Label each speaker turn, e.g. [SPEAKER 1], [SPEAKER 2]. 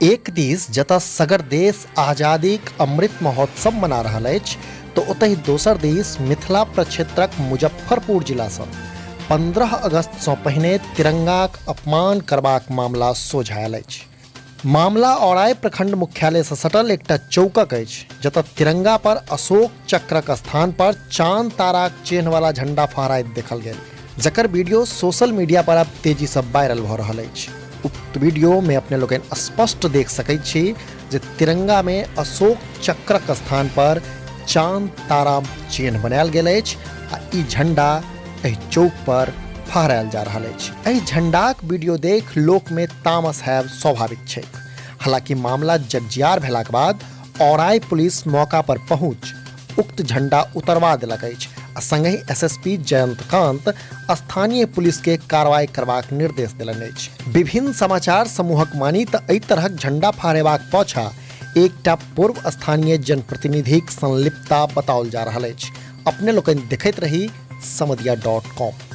[SPEAKER 1] एक दिस जतऽ सगर देश आजादीक अमृत महोत्सव मना रहल अछि तऽ ओतहि दोसर दिस मिथिला प्रक्षेत्रक मुजफ्फरपुर जिलासँ 15 अगस्तसँ पहिने तिरंगाक अपमान करबाक मामला सोझा आयल अछि। मामला औराई प्रखंड मुख्यालयसँ सटल एकटा चौकक अछि, जतऽ तिरंगा पर अशोक चक्रक स्थान पर चांद ताराक चिन्हवला झंडा फहराइत देखल गेल, जकर वीडियो सोशल मीडिया पर आब तेजीसँ वायरल भऽ रहल अछि। उक्त वीडियो में अपने लोकनि स्पष्ट देख सकैत छी जे तिरंगा में अशोक चक्रक स्थान पर चांद तारा चिन्ह बनायल गेल अछि आ ई झंडा एहि चौक पर फहरायल जा रहल अछि। एहि झंडाक वीडियो देख लोक में तामस हैब स्वाभाविक छैक। हालांकि मामला जगजियार भेलाक बाद औराई पुलिस मौका पर पहुंच उक्त झंडा उतरवा देलक अछि आ संगहि एसएसपी जयंत कांत स्थानीय पुलिस के कार्रवाई करबाक निर्देश देलनि अछि। विभिन्न समाचार समूहक मानी तऽ एहि तरहक झंडा फहरेबाक पाछा एकटा पूर्व स्थानीय जनप्रतिनिधिक संलिप्तता बताओल जा रहल अछि। अपने लोकनि देखैत रही समदिया डॉट कॉम।